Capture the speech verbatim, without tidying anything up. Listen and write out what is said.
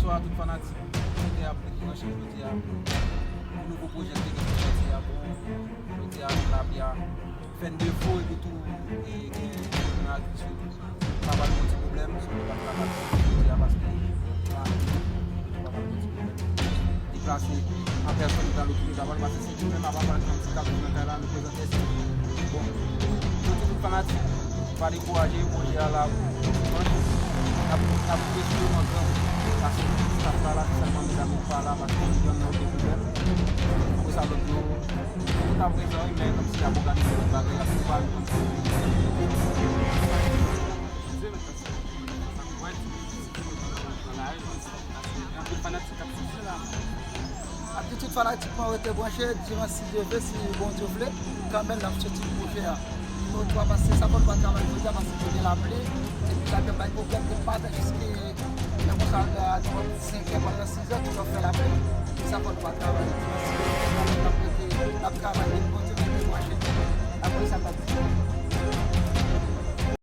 Bonswa tout fanatik ki te ap branche jodi a pou nouvo pwojè ki te gen pou sòti a pou jodi a lapli a fè n defo epi tou e gen yon agrikilti pa ba nou yon ti pwoblèm, so nou pa t ka patisipe jodi a paske pa ba nou yon ti pwoblèm. Deplase an pèsòn pou al okipe pa ba nou paske se nou menm apa pral pran ti kado nan kay la nou prezante se bon. Nou di tout fanatik pa dekouraje, pwojè a la pou dimanch. N ap n ap retire mankan paske staff la la se sèlman medam yo pa la paske yo nan okenn pwoblèm. Apre sa lòt yo tout ap prezan wi men kòmsi y ap òganize lòt bagay y ap prepare kòmsi. Anpil fanatik ap swiv la. Ap di tout fanatik mwen rete branche, dimanch si Dye vle, si Bondye vle, kanmenm n ap soti pwojè a. Nimewo twa paske sa fè nou pa travay jodi a paske te gen lapli, epi sa te bay pwoblèm de maten jiske lè konsa a twòp senkè pandan sizè tout ap fè lapli. Sa fè nou pa travay.